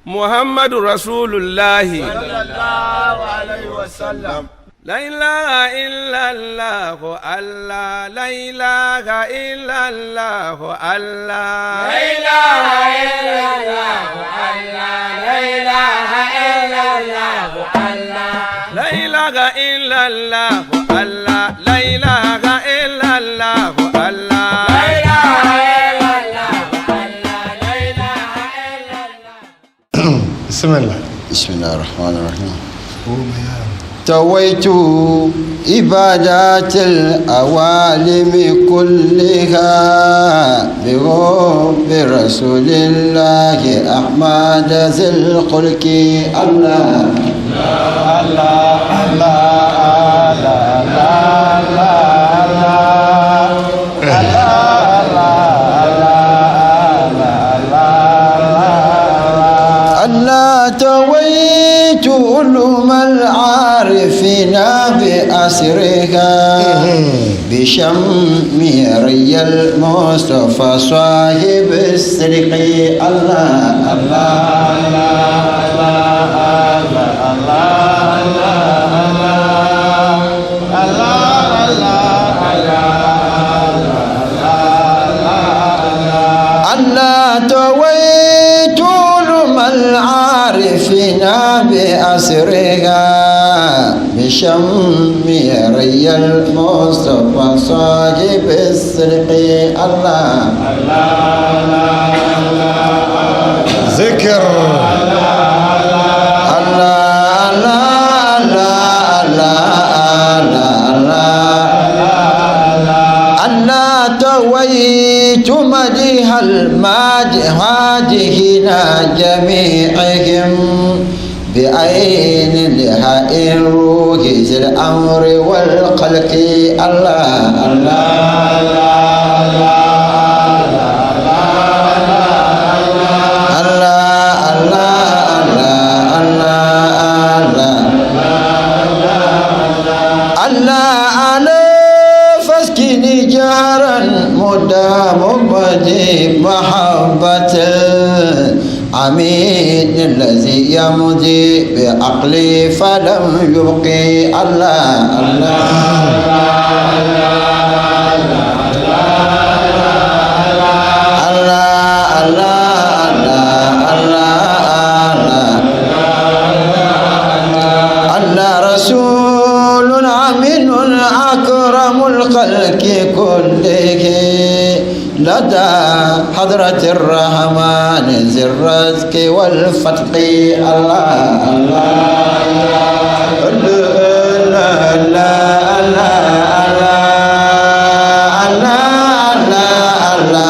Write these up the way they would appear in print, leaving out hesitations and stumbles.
Muhammadu Rasulullahi. Sallallahu alaihi wasallam. La ilaha illallah Allah la ilaha illallah Allah La ilaha illallah Allah la ilaha illallah Allah La ilaha illallah Allah la ilaha illallah Allah La ilaha illallah Allah la ilaha illallah. Bismillah. بسم الله الرحمن الرحيم تويت عبادات الأوالم كلها برب رسول الله أحمد ذي الخلق الله Allah Allah Allah Allah Allah Allah Allah الله تويت علوم العارفين بأسرها بشم ري المصطفى صاحب السرق الله الله الله تويت علوم العارفين بأسرها بشم ري المصطفى صاحب السرق الله Zikir. الله الله الله الله الله الله تويت مديح المادحين جميعهم بعين لهاء الروح ذي الأمر والخلق الله الله الله الله الله الله الله على فاسكني جهرا مدام بدي محبة الأمين الذي يمضي بعقلي فلم يبقي الله الله الله الله الله الله الله رسول أمين أكرم الخلق كله لدى حضرة الرحمن ذي الرزق والفتح الله الله الله الله الله الله الله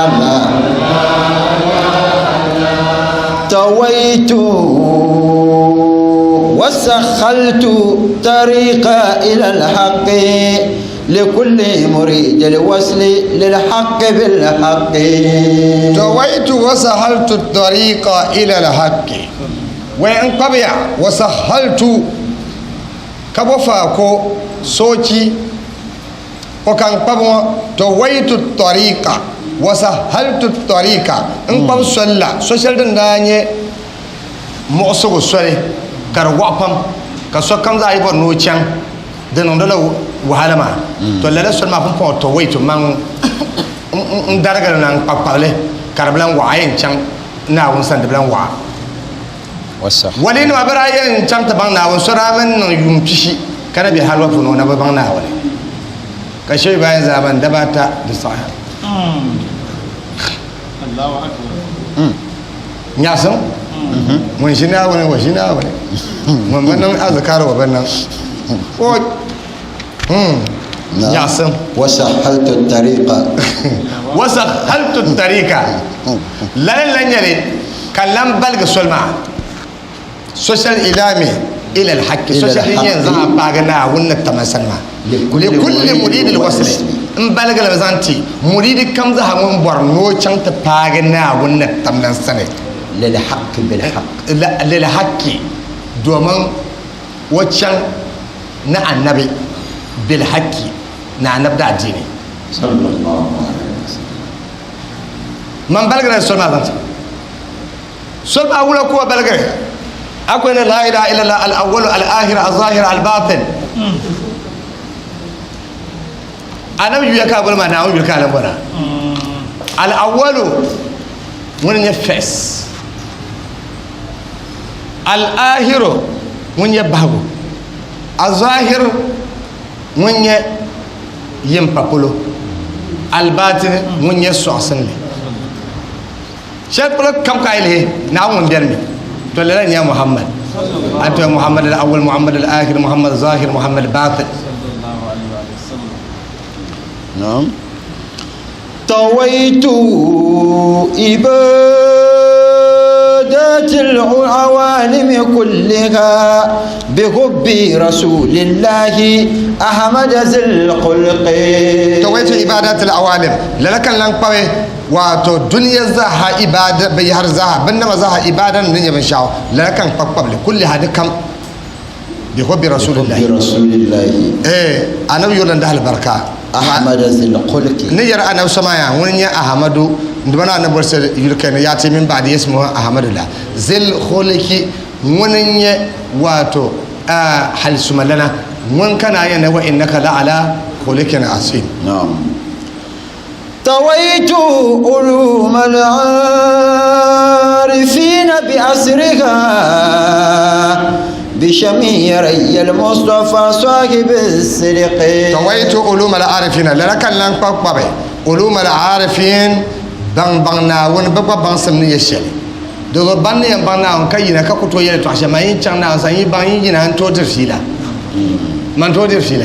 الله طويت وسخلت طريق إلى الحق لكل مريد الوصل للحق بالحق Tawaitu wasahaltu tariqa ila alhaqi. Wai in qabiya wasahaltu ka bo fa ko soki ko kan kpabo tawaitu tariqa wasahaltu tariqa in kpab solla so shɛli din daa nyɛ muɣusigu soli ka di waɣa pam ka sokam zaa yi bɔri ni o chaŋ di niŋdila wahala maa to lala soli maa pumpɔŋɔ tawaitu man n darigili na n kpabi kpabili ka di bi lan waɣa a yɛn chaŋ Naawuni sani di bi lan waɣa walinima bi daa yɛn chaŋ ti baŋ Naawuni so daa mini niŋ yuun pishi ka na be halwa puuni o na bi baŋ Naawuni ka Shehu Ibrahim zaamani daba ata di saɣiya nyaɣisim ŋun ʒi Naawuni o ʒi Naawuni ŋun bi niŋ azikari o bi niŋ o nyaɣisim وسهلت الطريق wasahaltu tarika lala la nyɛli ka lan baligi soli maa so shɛli ilami ila alhaqi so Ila shɛli din yɛn zaŋ a paagi Naawuni ni tama sani maa Likulli likulli muridi muridin alwasli n baligi li zaŋ ti muridi kam zaa ŋun bɔri ni o chaŋ ti paagi Naawuni ni tam lan sani للحق بالحق lilhaqi domin o chaŋ ni annabi bilhaqi ni annabi daa diini صلى الله عليه وسلم man baligira soli maa zaŋ ti Soli maa wula ka o baligi a ku ni la ilaha illallah al-awwalu al-akhir al-zahir al-batin. Anabi yuya ka boli maa Naawuni yuli ka a lan bɔra. Al-awwalu ŋuni n-nyɛ first. Al-ahiru ŋun nyɛ bahigu. Al-zahir ŋun nyɛ yim pa polo. Al-batin ŋun nyɛ sɔɣisinli. Shɛli polo kam ka a yi lihi Naawuni ŋun beni mi. To lala n-nyɛ Muhammad. A ti Muhammad al-awwal, Muhammad al-akhir, Muhammad zahir, Muhammad batin. Naam. طويت عبادات العوالم كلها بحب رسول الله أحمد ذي الخلق طويت عبادات العوالم لكن لن قوي wato duniya zaha ibada bai har zaha bin nama zaha ibadan nan yaban shawo lalakan kpakkpabli kulli hadi kam bi hubbi rasulillahi bi rasulillahi eh annabi yolan da albarka ahmad zil khulqi ni yar annabi samaya wani nya ahmadu ndibana annabi borsa yulkan ya ce min ba'di ismuhu ahmadu la zil khulqi wani nya wato hal sumalana mun kana yana wa innaka la ala khuluqin asim na'am طويت علوم العارفين بأسرها بشميري المصطفى صاحب الصدق طويت علوم العارفين لكن لن قبقبه علوم العارفين ban baŋ Naawuni bɛ gba baŋsim ni yɛ shɛli. Di zuɣu ban ni yɛn baŋ Naawuni ka yina ka ku tooi yɛli tɔɣ shɛli, man yi chaŋ Naawuni sani, yi baŋ yi yina n tooi diri fiila. Man tooi diri fiila.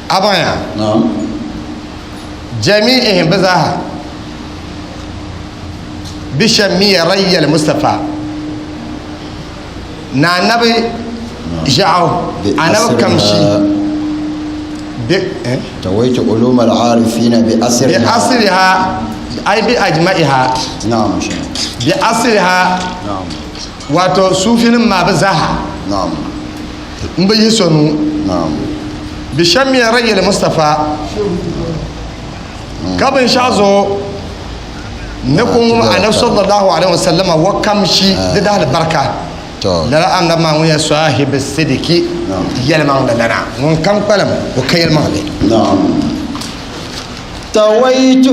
A baŋya? Jami'ihim bɛ zaaha bi shɛmiya rayyal Mustafa ni anabi ʒiɛɣu anabi kamshi bi eh? tawaitu ulum al-arifina bi asriha bi asriha ay bi ajma'iha na'am bi asriha na'am wato sufinim maa bi zaaha na'am n bi yihi so nuu na'am bi shɛmiya rayyal Mustafa ka binshɛɣu zuɣu ni ku ŋum anabi sallallahu alaihi wasallama wa kamshi di dahali barika lala annabi maa ŋun yɛ sahibi sidiki yɛlimaŋli lana ŋun kam kpalim o ka yɛlimaŋli. طويت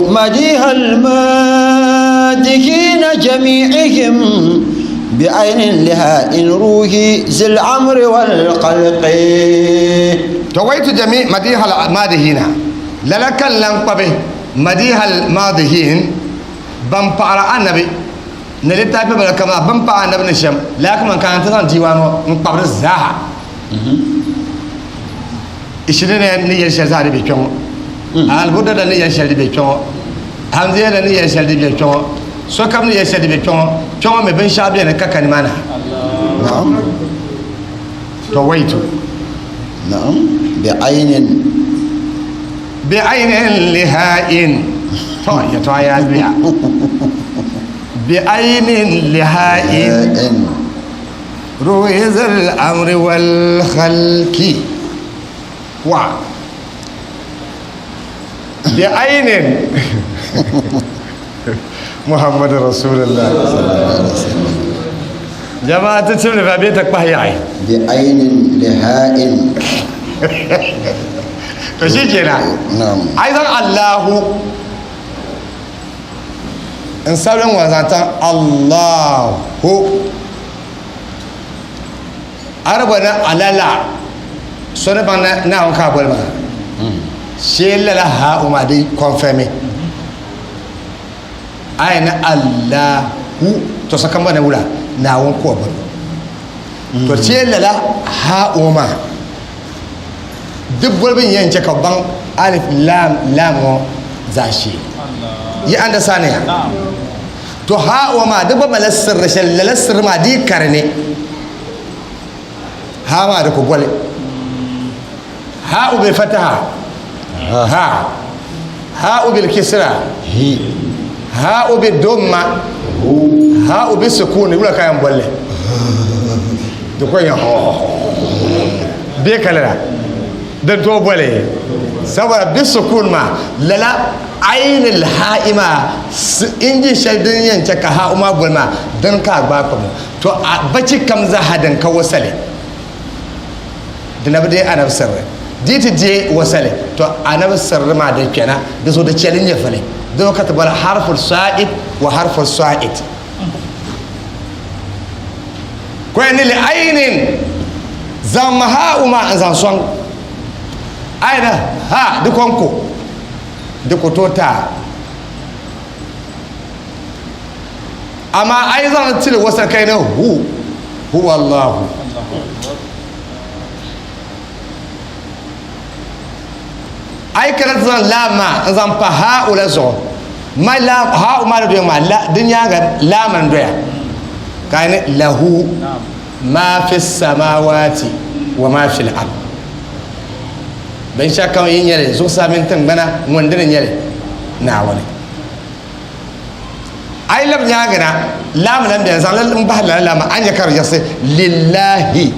مديح المادحين جميعهم بعين لهاء روحي ذي الأمر والقلق طويت جميع مديح المادحين lala ka n lan kpabi madihal madihin ban paɣara anabi ni littaafi bala kama bin paɣa anabi ni shɛm laa kaman ka n ti zaŋ diiwaan ŋɔ n kpabiri zaaha ishirini ni yɛli shɛli zaa di bɛ kpɛ ŋɔ albuda la ni yɛli shɛli di bɛ kpɛ ŋɔ hamziya la ni yɛli shɛli di bɛ kpɛ ŋɔ sokam ni yɛli shɛli di bɛ kpɛ ŋɔ kpɛ ŋɔ mi binshɛɣu bɛni ka ka nimaani ha tawaitu نعم بعين بعين لهاء to ya to ya biya بعين لهاء رويز الأمر والخلق و بعين محمد رسول الله jama'a ta cimli ba bai ta kwahi bi ainin liha'in to shi kenan na'am ai zan Allahu in saurin wazatan Allahu araba na alala soni baŋ na Naawuni ka a boli maa shee lala ha o maa di kɔnfɛmi a yɛn ni Allahu to sokam gba ni wula Naawuni ka o boli to shee lala ha o maa di bolibu n-yɛn che ka bɛ baŋ alif lam lam ŋɔ zaashee yi understand ya to ha o maa di gba mali sirri shɛli lala sirri maa di yi kari ni ha maa di ku boli ha u bil fataha ha ha u bil kisra hi ha u bil domma ha u bil sukun wula ka yɛn bolli di ko yɛn bee kalila din tooi boli saboda bi sukun maa lala Ainul ha'i maa injin shɛli din yɛn chɛ ka ha'u maa boli maa dini ka a gbaai kpabu. To a bachi kam zaaha din ka wasali di na bi deei anabi sirri. Di yi ti deei wasali to anabi sirri maa di kpɛna di zuɣu di chɛli nyɛvuli. Di zuɣu ka ti boli harful sa'id wa harful sa'id. Ko ni li ainin zaŋmi ha'u maa n zaŋ sɔŋ aina ha di kɔŋko di ku tooi taai. Amaa a yi zaŋ tili wasali ka yi ni hu, huwa Allahu. A yi kana ti zaŋ laam maa n zaŋ pa haa'u la zuɣu, ma laam haa'u maa ni doya maa la di nyaaŋa laam n doya ka yi ni lahu ma fi samawati wa ma fi al-ard. Binshɛɣu kam yi nyɛli zuɣusaa mini tiŋgbana ŋun dini nyɛli Naawuni. A yi labi nyaaŋa na laam lan beni zaŋ li m-bahi lala laam maa a ni nya ka di yiɣisi lillahi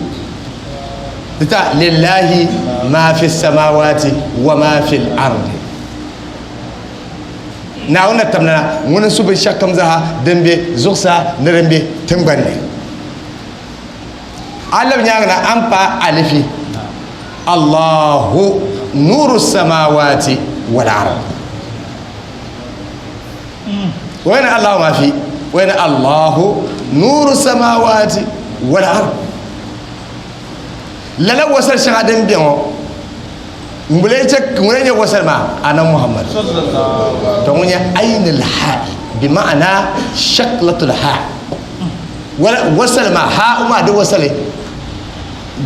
di ta lillahi ma fi samawati wa ma fi al-ardi. Naawuni na tamla ŋuni n-su binshɛɣu kam zaa din be zuɣusaa ni din be tiŋgbani ni. A labi nyaaŋa na a ni paai alifi Allahu nuru samawati wal ard. Wani Allahu ma fi wani Allahu nuru samawati wal ard. Lala wasal shɛŋa din bɛ ŋɔ ŋun chɛ ŋun nyɛ wasal maa ana Muhammad to ŋun nyɛ ainul ha'i bi ma'ana shaklatul ha wala wasal maa ha maa di wasali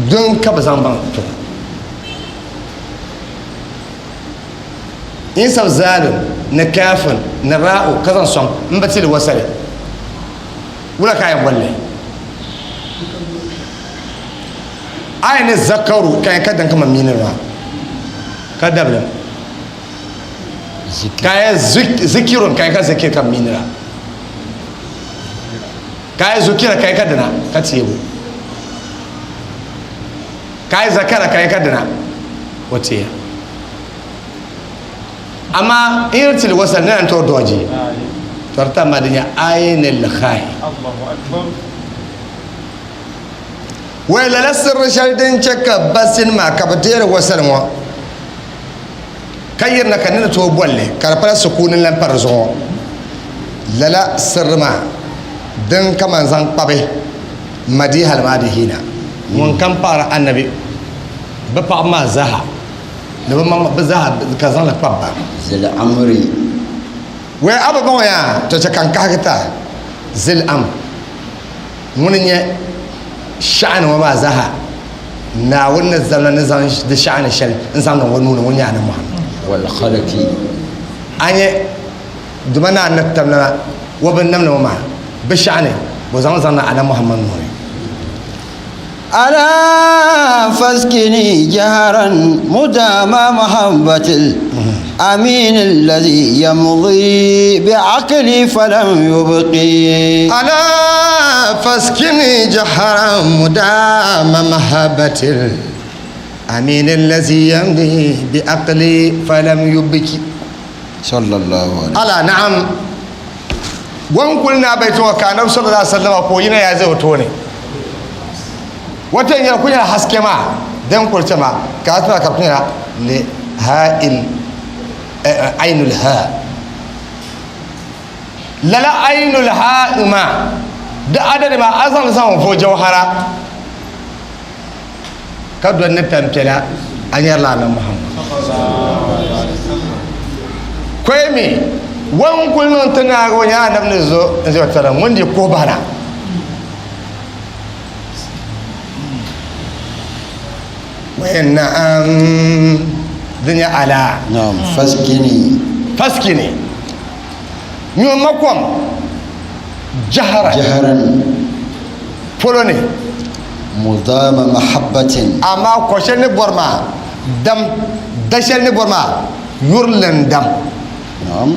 din ka bi zaŋ baŋ to in sab zaalin ni kafin ni ra'u ka zaŋ sɔŋ n bi tili wasali wula ka a yɛn bolli a yɛn ni zakaru ka yɛn ka din kama mini maa ka dabilim ka yɛn zikirun ka yɛn ka zikir ka mini la ka yɛn zukira ka yɛn ka dina ka teebu ka yɛn zakara ka yɛn ka dina o teeya amma in tili wasal ne to doji torta madinya ainil khay wai lala sirri shɛli din chɛ ka basin maa ka bi deeri wasal ŋɔ ka yirina ka ni ni tooi bolli ka di pala sukuuni lan pa di zuɣu lala sirri maa din kaman zaŋ kpabi madihal madihina ŋun kam paɣiri annabi bi paɣaba maa zaaha ni bi maŋ bi zaaha ka zaŋli kpabi ba. Zil amri. Wɛ a bi baŋ yaa to chɛ ka n kahigi ti a zil am ŋuni n-nyɛ shɛɣani ŋɔ maa zaaha Naawuni ni zamla ni zaŋ di shɛɣani shɛli n-zaŋ niŋ o nuu ni ŋun nyɛ a ni Muhammad. Wal khalqi. A nyɛ duma ni a ni tamla o binnamdi ŋɔ maa bi shɛɣani bɛ zaŋ zaŋ na a ni Muhammad nuu ni. ألا فاسكني جهرا مدام محبة الأمين الذي يمضي بعقلي فلم يبقي ألا فاسكني جهرا مدام محبة الأمين الذي يمضي بعقلي فلم يبكي صلى الله عليه ألا نعم wan kuli na bai tuwa ka annabi sallallahu alaihi wasallam ko yina ya zai to ne wata yar kunya haske ma dan kurce ma ka tuna ka kunya li ha'il ainul ha lala ainul ha ma da adadi ma azan san fo jawhara ka don ni tampela an yarla na muhammad koy mi wan kuli niŋ ti naagi o nyaa annabi ni zo n zai tara ŋun di kuhi bahina wayan na'am din nyɛ ala Naam, faskini. Faskini nyuŋ ma kom jahara Jaharan. Polo ni Mudama mahabbatin. Amaa ko shɛli ni bɔri maa dam, da shɛli ni bɔri maa yurilim dam. Naam.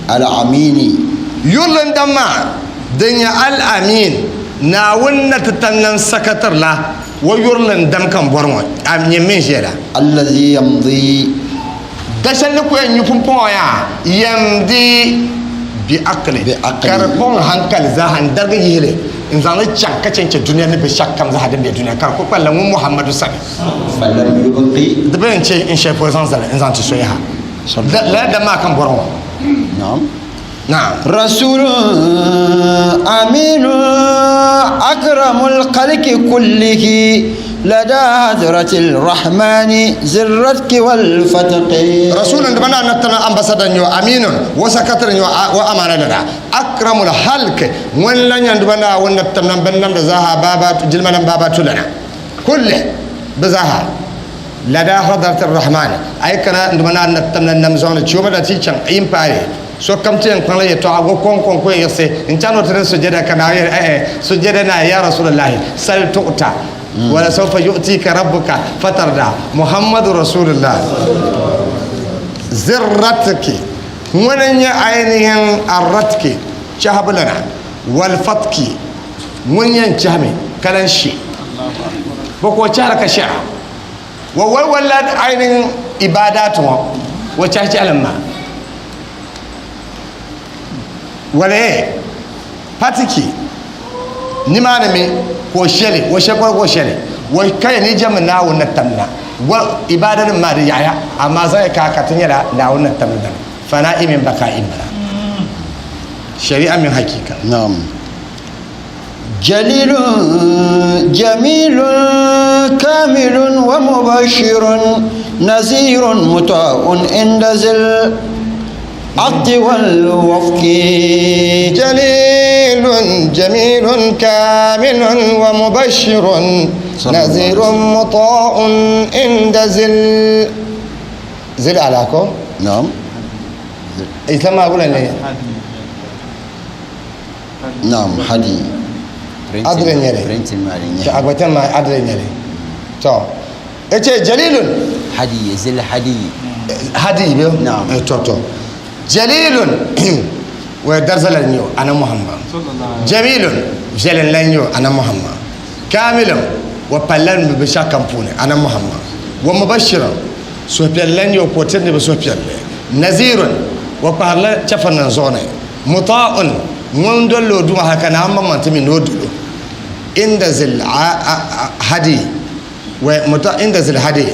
Al-Amini. Yurilim dam maa din nyɛ Al-Amin, Naawuni na ti tam nam sakatiri la o yurilim dam ka m bɔri ŋɔ, a nyɛ min ʒiya la. Allazi yamdi. Da shɛli ni ku yɛn nyu pumpɔŋɔ yaa yamdi bi aqli Bi aqli. Ka di kɔŋ hankali zaaha n darigi yihili n zaŋli chaŋ ka chɛ n-chɛ dunia ni binshɛɣu kam zaaha din be dunia ka di ku kpalila ŋun Muhammadu sani. Falam yubqi. Di bi yɛn chɛ n shɛli polo zaŋ zali n zaŋ ti so yaha. Lala dam maa ka n bɔri ŋɔ. Naam. Naam. Rasul aminu akramul khalqi kullihi lada hadratil rahmani zirratki wal fatqi. Rasulun da bana nattana ambassador nyo aminun wa sakatare nyo wa amana dada akramul halk ŋun la nyan dubana wa nattana ban nam da zaha baba jilma nan baba tulana kulle bizaha lada hadratir rahman ay kana dubana nattana nam zona chuba da ti chan ayin pare so kam ti yan kpaŋla yɛtɔɣa go kon kon ko yiɣisi n chani o ti sujada ka naa yɛli eh sujada na ya rasulullahi sal tu'ta wala sawfa yu'tika rabbuka fatarda muhammadu rasulullah zirratki ŋuni n nyɛ ainihin arratki chahabulana wal fatki ŋun yɛn chahami ka lan she bɔ ka o chahara ka shɛra wa walwala ainihin ibadatu ŋɔ o chahi chahilim maa wala patiki nimaani mi ka o shɛli o shɛli kɔri ka o shɛli wa kaya ni jɛmi naawuni na tamna wa ibadanim maa di yaɣaya amaa zaŋ ka ka ti nyɛla naawuni na tamna dani fana'i min baka'i bala shari'a min hakika. Naam. Jalilun jamilun kamilun wa mubashirun nazirun muta'un inda zil aqdi wal wafqi. Jalilun jamilun kamilun wa mubashirun nazirun muta'un inda zil zil alako. Naam. Ita ma gulan ne. Naam, hadi. Adre nyɛli. Printing ma din To nyɛ. agbatan ma adre nyɛli. To yace jalilun Hadi zil hadi. Hadi biyo. Na'am. To to. Jalilun wa darzalan yo ana Muhammad. Jamilun viɛlin lan yo ana Muhammad. Kamilun wa pallan bi sha kampuni ana Muhammad. Wa mubashiran suhupiɛlli lan yo ko tirni bi suhupiɛlli. Nazirun wa kpaharila chɛfurinim zuɣu ni. Muta'un ŋun dolli o duuma hali ka Naawuni maŋmaŋ ti mi ni o dolo. Inda zil hadi wa muta inda zil hadi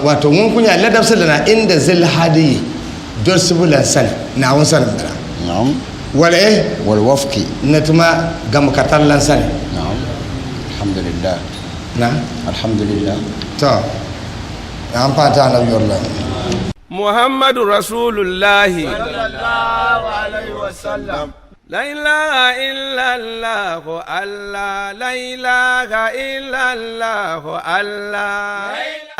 wato ŋun ku nyɛla ladabsi lana inda zil hadi dolsibu lan sani Naawuni sani m-bala. Naam. Wal eh. Wal wafqi. Ni tuma gamu ka tari lan sani. Naam. Alhamdulillah. Na. Alhamdulillah. To. An paai ti Anabi yurili. Muhammadu Rasulullahi. La ilaha illallah Allah la ilaha illallah Allah.